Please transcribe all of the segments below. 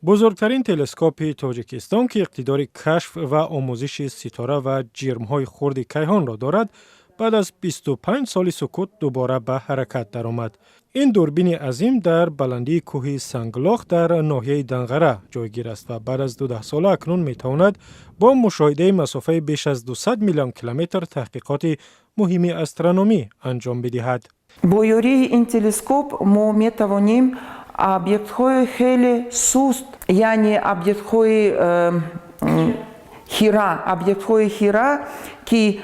Бузургтарин телескопи Тоҷикистон, ки иқтидори кашф ва омӯзиши ситора ва ҷирмҳои хурди кайҳонро дорад, баъд аз 25 соли сукут дубора ба ҳаракат даромад. Ин дурбини азим дар баландии кӯҳи Санглох дар ноҳияи Данғара ҷойгир аст ва баъд аз 12 сола акнун метавонад бо мушоҳидаи масофаи беш аз 200 миллион километр таҳқиқоти муҳими астрономӣ анҷом бидиҳад. Бо ёрии ин телескоп мо метавонем объектҳои хеле суст, яъне объектҳои хира, объектҳои хира, ки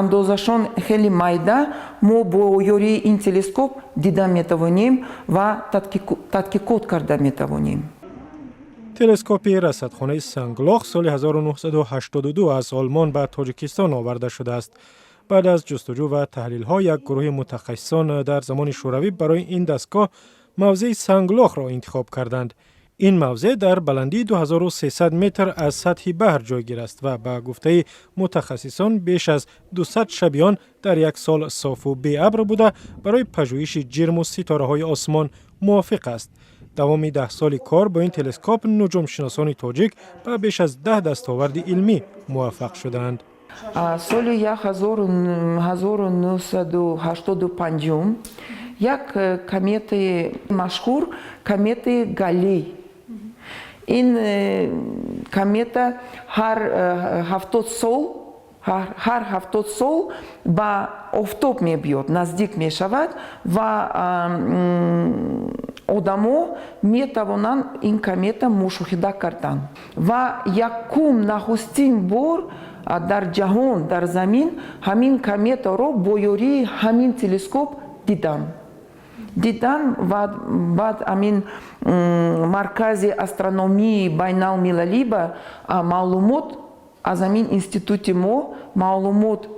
андозашон хеле майда, мо бо ёрии ин телескоп дида метавонем ва тадқиқот карда метавонем. Телескопи расадхонаи Санглох соли 1982 аз Олмон ба Тоҷикистон оварда шудааст. Баъд аз ҷустуҷӯ ва таҳлилҳо як гурӯҳи мутахассисон дар замони Шӯравӣ барои ин дастгоҳ мавзеи Санглохро интихоб карданд. Ин мавзеъ дар баландии 2300 метр аз сатҳи баҳр ҷойгир аст ва ба гуфтаи мутахассисон, беш аз 200 шаби он дар як сол софу беабр буда, барои пажӯҳиши ҷирму ситораҳои осмон мувофиқ аст. Давоми 10 соли кор бо ин телескоп нуҷумшиносони тоҷик ба беш аз 10 дастоварди илмӣ муваффақ шудаанд. Соли 1985 як кометаи машҳур, кометаи Галлей. Ин комета ҳар 70 сол, ҳар 70 сол ба офтоб мебиёд, наздик мешавад ва одамо метавонанд ин комета мушоҳида кардан. Ва якум, нахустин бор дар ҷаҳон, дар замин ҳамин кометаро бо ёрии ҳамин телескоп дидан. Ва баъд ҳамин Маркази астрономии байналмилалӣ ба маълумот, аз ҳамин институти мо маълумот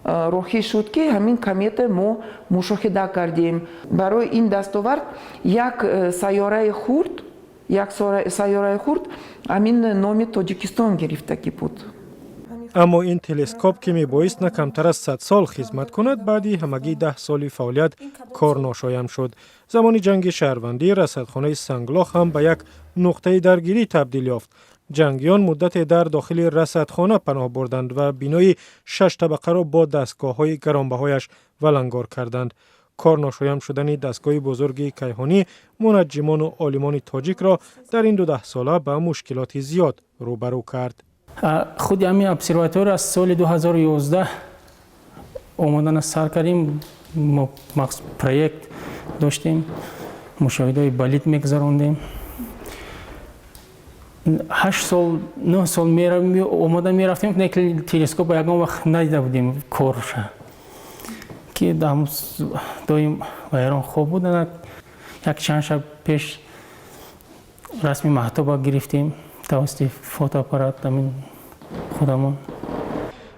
роҳӣ шуд, ки ҳамин комета мо мушоҳида кардем. Барои ин дастовард як сайёраи хурд, як сайёраи хурд ҳамин номи Тоҷикистон гирифтагӣ буд. Аммо ин телескоп, ки мебоист на камтар аз 100 сол хизмат кунад, баъди ҳамагӣ 10 соли фаъолият корношоям шуд. Замони ҷанги шаҳрвандӣ расадхонаи Санглох ҳам ба як нуқтаи даргирӣ табдил ёфт. Ҷангиён муддате дар дохили расадхона паноҳ бурданд ва бинои шаштабақаро бо дастгоҳҳои гаронбаҳояш валангор карданд. Корношоям шудани дастгоҳи бузурги кайҳонӣ мунаҷҷимону олимони тоҷикро дар ин 12 сола ба мушкилоти зиёд рӯбарӯ кард. Худи ҳамин обсерватория аз соли 2011 омодана сар кардем. Мо проект доштем, мушоҳидаҳои болид мегузарондем. 8 сол, 9 сол омода мерафтем, телескопа ягон вақт надида будем корша, ки доим вайрон хоб буд. Як чанд шаб пеш расми маҳтоба гирифтем тавассути фотоаппарат ҳамин худамон.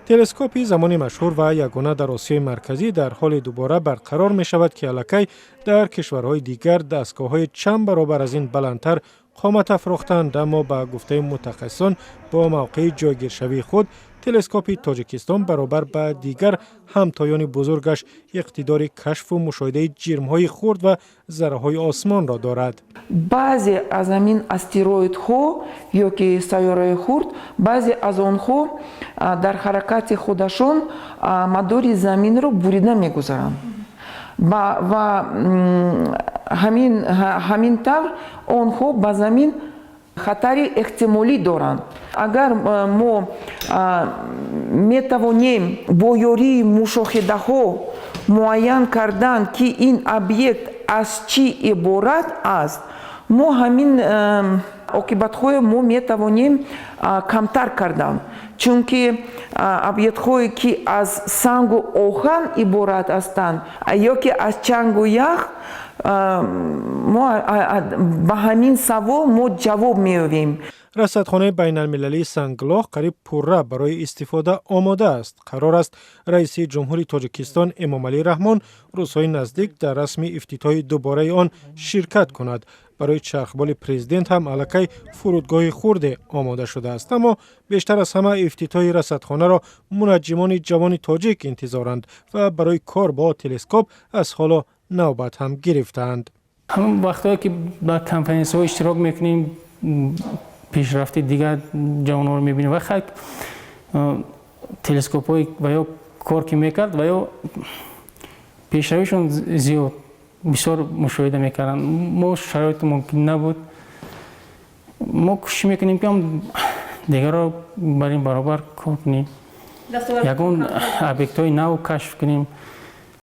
Телескопи замони машҳур ва ягона дар Осиёи Марказӣ дар ҳоле дубора барқарор мешавад, ки аллакай дар кишварҳои дигар дастгоҳҳои чанд баробар аз ин баландтар қомат афрохтанд. Аммо ба гуфтаи мутахассисон, бо мавқеи ҷойгиршавии худ телескопи Тоҷикистон баробар ба дигар ҳамтоёни бузургаш иқтидори кашфу мушоҳидаи ҷирмҳои хурд ва зарраҳои осмонро дорад. Баъзе аз ҳамин астероидҳо ё ки сайёраи хурд, баъзе аз онҳо дар ҳаракати худашон мадори заминро бурида мегузаранд ва ҳамин тавр онҳо ба замин хатари эҳтимолӣ доранд. Агар мо метавонем бо ёрии мушоҳидаҳо муайян кардан, ки ин объект аз чӣ иборат аст, мо ҳамин оқибатҳое мо метавонем камтар кардан, чунки объектҳое, ки аз сангу оҳан иборат ҳастанд ё ки аз чангу ях, мо ба ҳамин савол мо ҷавоб меёбем. Расадхонаи байналмилалии Санглох қариб пурра барои истифода омода аст. Қарор аст, раиси ҷумҳури Тоҷикистон Эмомалӣ Раҳмон рӯзҳои наздик дар расми ифтитоҳи дубораи он ширкат кунад. Барои чархболи президент ҳам аллакай фурудгоҳи хурде омода шудааст. Аммо бештар аз ҳама ифтитоҳи расадхонаро мунаҷҷимони ҷавони тоҷик интизоранд ва барои кор бо телескоп аз ҳоло навбат ҳам гирифтаанд. Ҳамон вақтҳое ки ба конференсияҳо иштирок мекунем, пешрафти дигар ҷавонҳоро мебинем ва хай, телескопҳои ва ё кор ки мекард, ва ё пешравишон зиёд бисёр мушоҳида мекарданд. Мо шароити мумкин набуд. Мо кӯшиш мекунем, ки ҳам дигарро бар ин баробар кор кунем, ягон объектҳои нав кашф кунем.